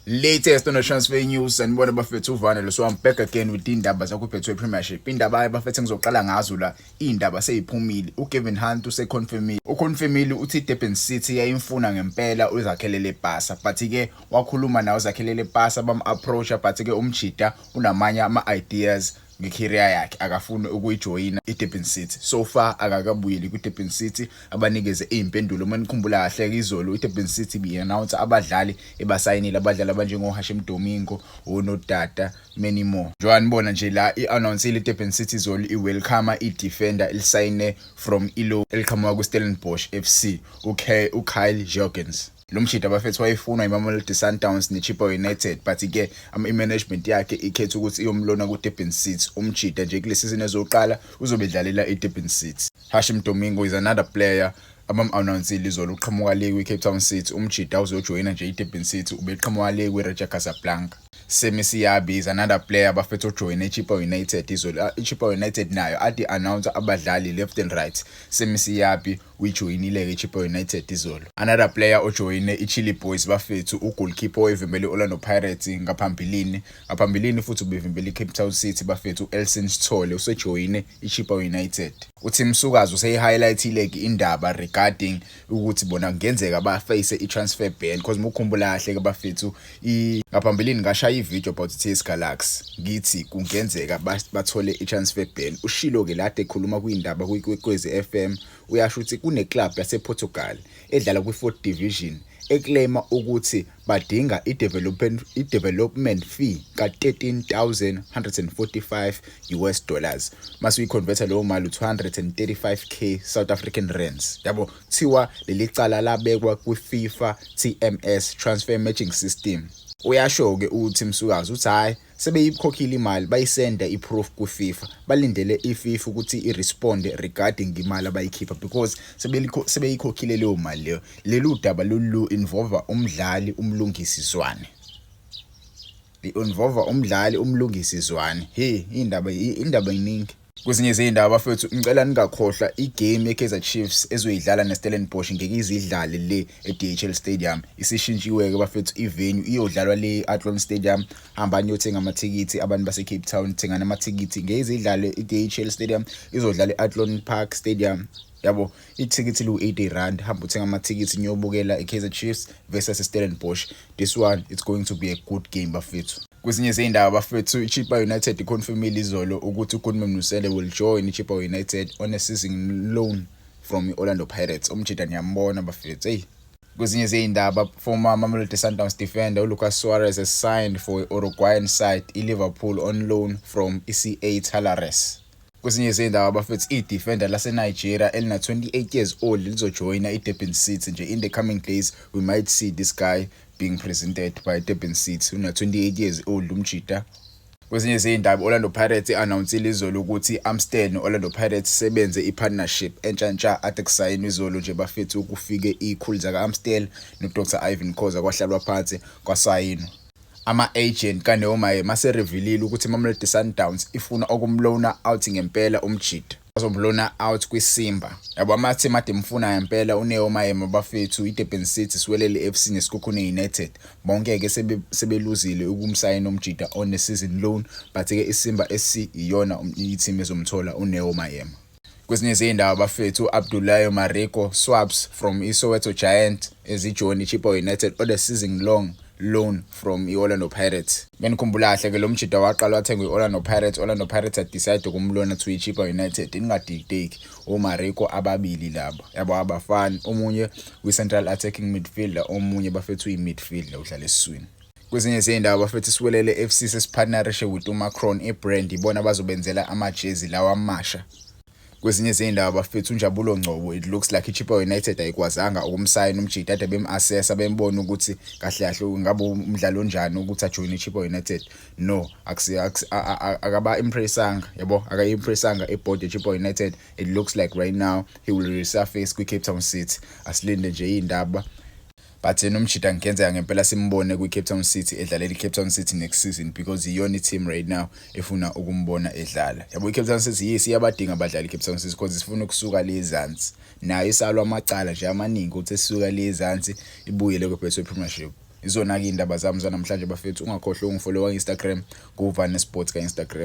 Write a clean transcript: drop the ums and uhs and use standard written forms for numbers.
Latest on the transfer news, sanibona bafethu, uvane lo. So I'm back again with indaba zakho Betway Premiership. Indaba bafethu ngizoqala ngazo la, indaba seyiphumile. UGavin Hunt useconfirmile. Uconfirmile uthi iDurban City yayimfuna ngempela uZakhele Lepasa, but ke wakhuluma naye uZakhele Lepasa, bam approach, but ke umjida unamanye ama ideas ngecareer yakhe, akafuni ukuyijoyina iDurban City. So far akakabuyeli kwiDurban City abanikeze izimpendulo. Uma nikhumbula kahle, izolo iDurban City bi-announce abadlali ebasayinile, abadlali abanjengo Hashim Domingo, oNodada, many more. Njengoba nibona nje la, i-announce iDurban City izolo i-welcome i-defender elisayine from ilo eliqhamuka ku-Stellenbosch FC, uKyle Jurgens. Lo mshida bafethu wayefunwa iMamelodi Sundowns neChippa United, but ke i-management yakhe ikhetha ukuthi iyomlona ku-Durban City. Umjida nje kule season ezoqala uzobe edlalela i-Durban City. Hashim Domingo is another player abam-announcile izolo, uqhamuka le kwi-Cape Town City. Umjida uzojoyina nje i-Durban City, ubeqhamuka le kwi-Raja Casablanca. Semi Siabi is another player bafethu ojoyine iChippa United izolo. iChippa United nayo ade announce abadlali left and right. Semi Siabi uyijoyinile-ke iChippa United izolo. Another player ojoyine iChilli Boys bafethu, ugoalkeeper owevimbele i-Orlando Pirates ngaphambilini futhi ubevimbele iCape Town City bafethu, u-Elson Sithole, usejoyine iChippa United. UTim Sukazi useyi-highlight-ile-ke indaba regarding ukuthi bona kungenzeka ba-face i-transfer ban, because mukhumbula kahle-ke bafethu, ngaphambilini ngashaya i-video about i-TS Galaxy, ngithi kungenzeka bathole i-transfer ban. Ushilo-ke lade ekhuluma kwindaba kwiKwekwezi FM, uyasho ukuthi kune-club yasePortugal edlala kwi-fourth division eclaima ukuthi badinga i-development fee ka-13,145 US dollars. Mase uyiconverta leyo mali, 235K South African rands, yabo. Kuthiwa leli cala labekwa kwi-FIFA TMS, Transfer Matching System. Uyasho-ke uthi Msukazi, uthi hhayi, sebeyikhokhile imali, bayisenda i-proof kwi-FIFA, balindele i-FIFA ukuthi i-responde regarding imali abayikhipha because sebeyikhokhile leyo mali leyo. Lelu daba lolu involve umdlali uMlungisi Zwane, li-involve umdlali uMlungisi Zwane. Hey, indaba iningi. Kwezinye izindaba bafethu, ngicela ningakhohlwa igame yeKaizer Chiefs ezoyidlala neStellenbosch, ngeke izidlale le eDHL Stadium, isishintshiwe-ke bafethu ivenue, iyodlalwa le Athlone Stadium. Hambani niyothenga amathikithi, abantu base-Cape Town, thengani amathikithi. Ngeke izidlale i-DHL Stadium, izodlala e-Athlone Park Stadium, yabo. Ithikithi liwu-R80. Hamba uthenga amathikithi niyobukela i-Kaizer Chiefs versus Stellenbosch. This one, it's going to be a good game bafethu. Kwezinye izindaba bafethu, iChippa United iconfirmile izolo ukuthi uGoodman Mosele will join iChippa United on a season loan from i-Orlando Pirates. Umjida niyambona bafethu, hey. Kwezinye izindaba, former Mamelodi Sundowns defender uLucas Suarez has signed for Uruguayan side iLiverpool on loan from iCA Talleres. Kwezinye izindaba bafethu, i-defender lase-Nigeria elina 28 years old lizojoyina i-Durban City nje. In the coming days we might see this guy being presented by Durban City. Una 28 years old umjida. Kwezinye izindaba, Orlando Pirates i-announcile izolo ukuthi Amstel no-Orlando Pirates sebenze i-partnership entsha ntsha. Ade kusayinwa izolo nje bafethu, kufike izikhulu zaka-Amstel no-Dr Irvin Khoza, kwahlalwa phansi kwasayinwa. Ama-agent kaNeo Maema aserevealile ukuthi iMamelodi Sundowns ifuna ukumloana out ngempela umjida, azomloana out kwiSimba, yabo. Ama-team ade emfuna ngempela uNeo Maema bafethu, iDurban City, Siwelele FC neSekhukhune United. Bonke-ke sebeluzile ukumsayina umjida on a season loan, but-ke iSimba SC iyona i-team ezomthola uNeo Maema. Kwezinye izindaba bafethu, u-Abdoulaye Mariko swaps from iSoweto Giant ezijoyina iChippa United on a season long loan from i-Orlando Pirates. Benikhumbula kahle ke, lo mjida waqala wathengwa i-Orlando Pirates, Orlando Pirates decide ukumlona to iChippa United. Ningadideki, oMariko ababili laba, yabo, abafani. Omunye kwi-central attacking midfielder, omunye bafethu uyi-midfielder, udlala esiswini. Kwezinye izindaba bafethu, Siwelele FC sesipartnerishe with uMacron ibrand, ibona abazobenzela amajezi lawa amasha. Kwezinye izindaba bafethu, uNjabulo Ngcobo, it looks like iChippa United ayikwazanga ukumsayina umjida ade bem-assessa, bembona ukuthi kahle kahle ngabe umdlalo onjani ukuthi ajoyine iChippa United. No, akaba-impressanga, yabo, akayi-impressanga ibhodi yeChippa United. It looks like right now he will resurface kwi-Cape Town City. Asilinde nje iy'ndaba, but yena umjida ngenzeka ngempela simbone kwi-Cape Town City, edlalela i-Cape Town City next season, because iyona i-team right now efuna ukumbona edlala, yabo. I-Cape Town City, yes, iyabadinga abadlali i-Cape Town City, because isifuna ukusuka le ezansi nayo, isalwa amacala nje amaningi ukuthi esisuka le ezansi ibuyele kwi-Betway Premiership. Izona ke indaba zami zanamhlanje, bafethu. Ungakhohlwa ungifollow ka Instagram, kuVane Sports ka Instagram.